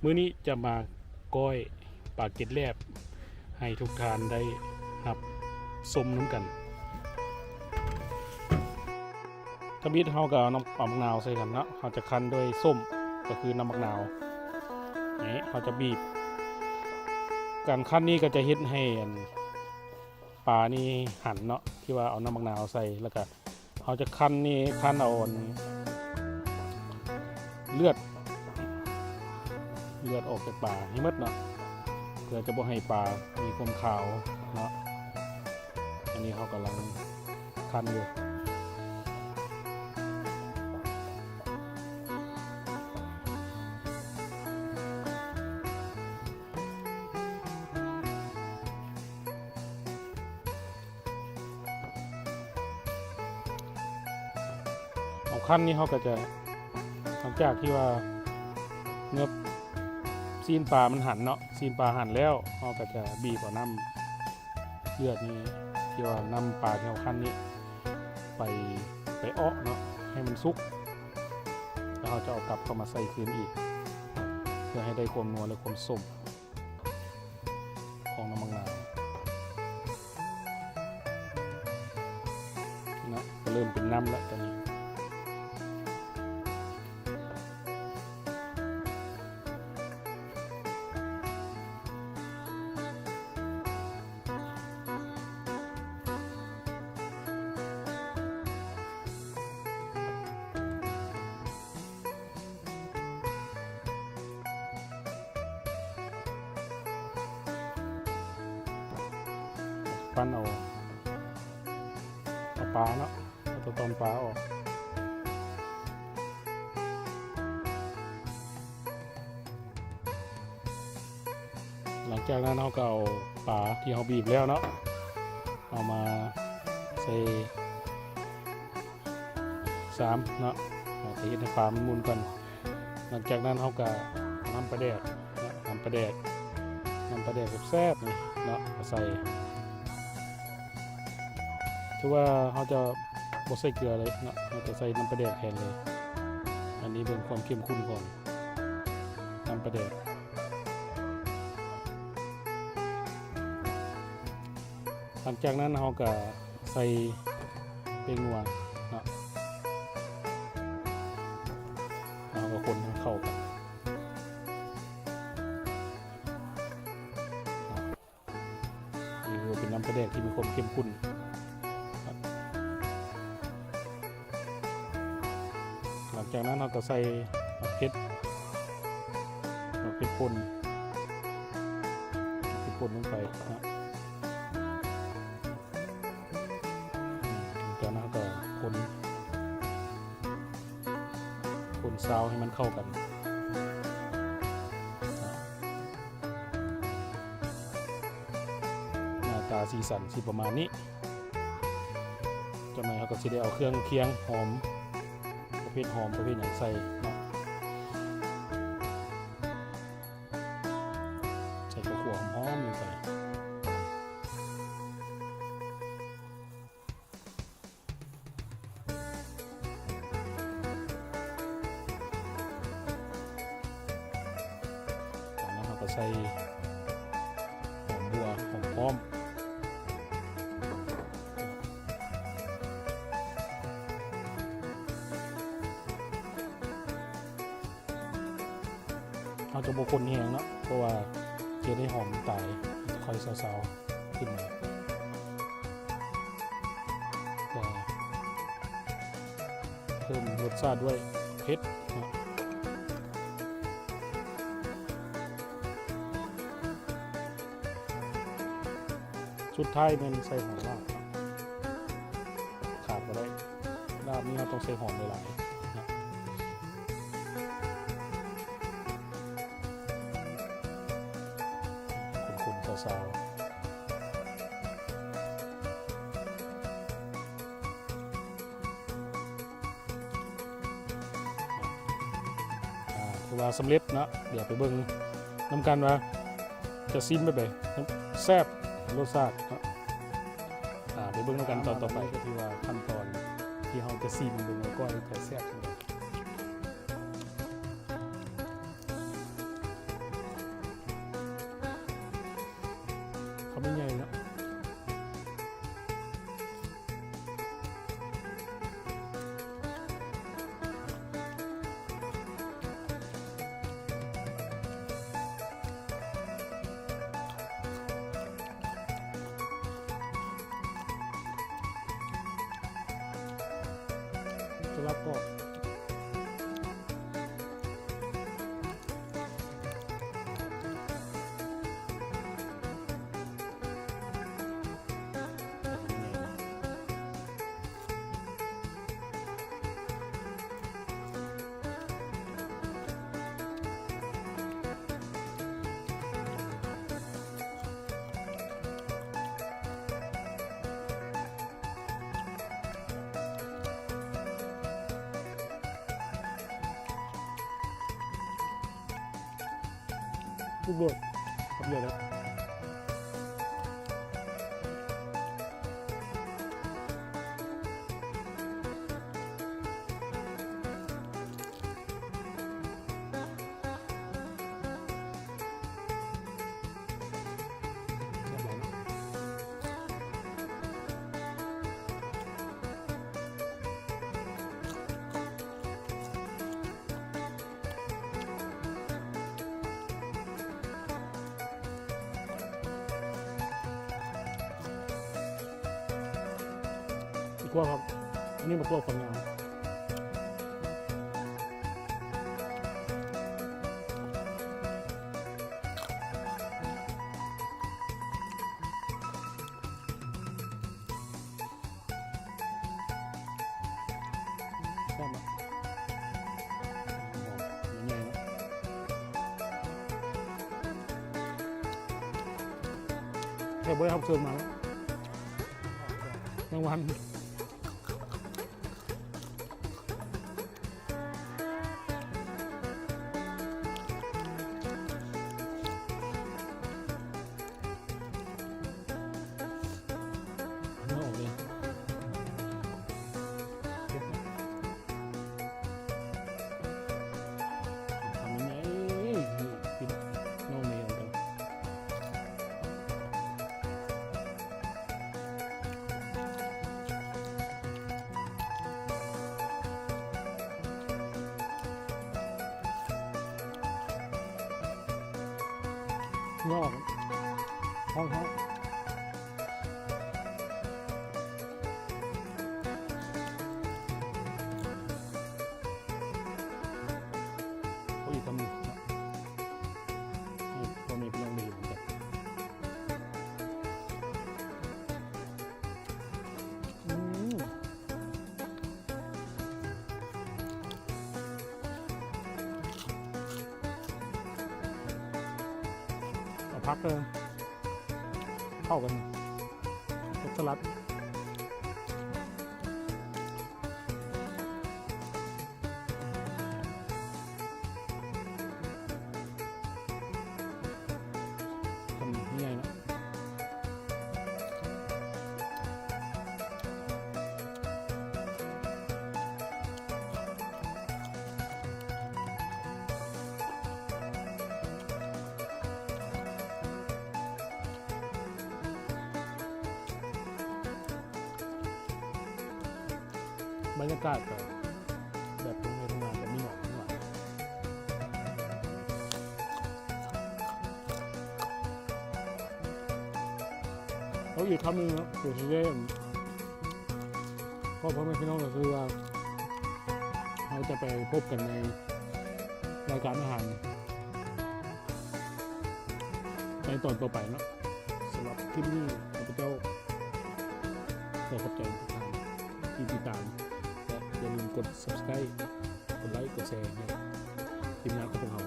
ມື້ນີ້ຈະມາກ້ອຍປາເກັດແລບໃຫ້ທຸກທ່ານໄດ້ຮັບຊົມນຳກັນ. ທຳອິດເຮົາກໍເອົານ້ຳ ເອົາໝາກນາວໃສ່ກັນເນາະ, ເຮົາຈະຄັ້ນດ້ວຍສົ້ມ ກໍຄືນ້ຳໝາກນາວ. ນີ້ເຮົາຈະບີບ, ການຄັ້ນນີ້ກໍຈະເຮັດໃຫ້ອັນ ປານີ້ຫັນເນາະ ທີ່ວ່າເອົານ້ຳໝາກນາວໃສ່ ແລ້ວກະເຮົາຈະຄັ້ນນີ້ ຄັ້ນເອົາອັນເລືອດ ເລືອດອອກຈາກປາໃຫ້ໝົດເນາະ ເພື່ອຈະບໍ່ໃຫ້ປາມີຄວາມຂາວເນາະ. ອັນນີ້ເຮົາກຳລັງ ຄັນຢູ່. ເອົາຄັນນີ້ເຮົາກໍຈະ ຫຼັງຈາກທີ່ວ່າເງີບຊີ້ນປາມັນຫັນເນາະ, ຊີ້ນປາຫັນແລ້ວ ເຮົາກໍຈະບີບເອົານ້ຳ ເລືອດນີ້ ທີ່ວ່ານ້ຳປາທີ່ເຮົາຄັ້ນນີ້ ໄປ ໄປເອາະເນາະ ໃຫ້ມັນສຸກ ແລ້ວເຮົາຈະເອົາກັບເຂົ້າມາໃສ່ຄືນອີກ ເພື່ອໃຫ້ໄດ້ຄວາມນົວ ແລະ ຄວາມສົ້ມຂອງນ້ຳໝາກນາວເນາະ. ກໍເລີ່ມເປັນນ້ຳແລ້ວຕອນນີ້. ປັ້ນເອົາ ເອົາປາເນາະ ເອົາຕົວຕອນປາອອກ. ຫຼັງຈາກນັ້ນເຮົາກໍເອົາປາທີ່ເຮົາບີບແລ້ວເນາະ ເອົາມາໃສ່ຊາມເນາະ ເຮົາກໍເຮັດໃຫ້ປາມັນໝຸ່ນກ່ອນ. ຫຼັງຈາກນັ້ນເຮົາກໍເອົານ້ຳປາແດກເນາະ ນ້ຳປາແດກ ນ້ຳປາແດກແຊບໆນີ້ເນາະ ມາໃສ່. ຖືວ່າເຮົາຈະບໍ່ໃສ່ເກືອເລີຍເນາະ ເຮົາຈະໃສ່ນ້ຳປາແດກແທນເລີຍ. ອັນນີ້ເບິ່ງຄວາມເຂັ້ມຂຸ້ນຂອງນ້ຳປາແດກ. ຫຼັງຈາກນັ້ນເຮົາກະໃສ່ແປ້ງນົວເນາະ ເຮົາກະຄົນໃຫ້ເຂົ້າກັນເນາະ. ນີ້ຄືເປັນນ້ຳປາແດກທີ່ມີຄວາມເຂັ້ມຂຸ້ນ. ຫຼັງຈາກນັ້ນເຮົາກໍໃສ່ໝາກເຜັດ ໝາກເຜັດປົ່ນ ໝາກເຜັດປົ່ນລົງໄປເນາະ. ຫຼັງຈາກນັ້ນເຮົາກໍຄົນ ຄົນຊາວໃຫ້ມັນເຂົ້າກັນ. ໜ້າຕາສີສັນຊິປະມານນີ້. ຈັກໜ່ອຍເຮົາກໍຊິໄດ້ເອົາເຄື່ອງຄຽງຫອມ ປະເພດຫອມ ປະເພດຫຍັງໃສ່ເນາະ. ໃສ່ເຂົ້າຂົ້ວຫອມໆລົງໄປ. ຈາກນັ້ນເຮົາກໍໃສ່ຫອມບົ່ວ ຫອມປ້ອມ. ເຮົາຈະບໍ່ຄົນແຮງເນາະ ເພາະວ່າຈະໄດ້ຫອມຕາຍ ຄ່ອຍຊາວໆຂຶ້ນມາ ຈະເພີ່ມລົດຊາດດ້ວຍເຜັດເນາະ. ສຸດທ້າຍແມ່ນໃສ່ຫອຍລາບເນາະ ຂາດບໍ່ໄດ້ ລາບນີ້ເຮົາຕ້ອງໃສ່ຫອຍຫຼາຍໆເນາະ. ຄົນໆ ຊາວໆ ອາ ຖືວ່າສຳເລັດເນາະ. ດຽວໄປເບິ່ງນຳກັນວ່າຈະຊີມແບບໃດ ແຊບ ລົດຊາດເນາະ. ອາ ໄປເບິ່ງນຳກັນຕອນຕໍ່ໄປ. ກໍຖືວ່າຂັ້ນຕອນທີ່ເຮົາຈະຊີມເບິ່ງວ່າກ້ອຍຈະແຊບຈັ່ງໃດ. ครับก็ ลูກโดด ครับ เดี๋ยวนะ บักทั่่วครับ อันนี้บักทั่่วฝักยาว แซ่บอะ หอม ใหญ่ๆ เนาะ แค่บ่ได้รับเชิญมาแล้ว แมงวัน เนื้อออกเลย ทำยังไง นี่ พี่น้องเมย์เหมือนกัน งอก ฮ้อนๆ เอาอีกคำหนึ่ง ให้พ่อแม่พี่น้องได้เห็นกัน อืม เอาผักเลย เข้ากัน กับสลัด คำใหญ่เนาะ บรรยากาศก็แบบทุ่งไร่ทุ่งนา แต่มีหมอกนิดหน่อย เอาอีกคำหนึ่งนะ เดี๋ยวสิได้ พ่อ พ่อแม่พี่น้อง ก็คือว่า เราจะไปพบกันในรายการอาหาร ในตอนต่อไปเนาะ สำหรับคลิปนี้ ข้าพเจ้าขอขอบใจทุกท่านที่ติดตาม และอย่าลืมกด Subscribe กดไลค์ กดแชร์ให้ทีมงานของพวกเรา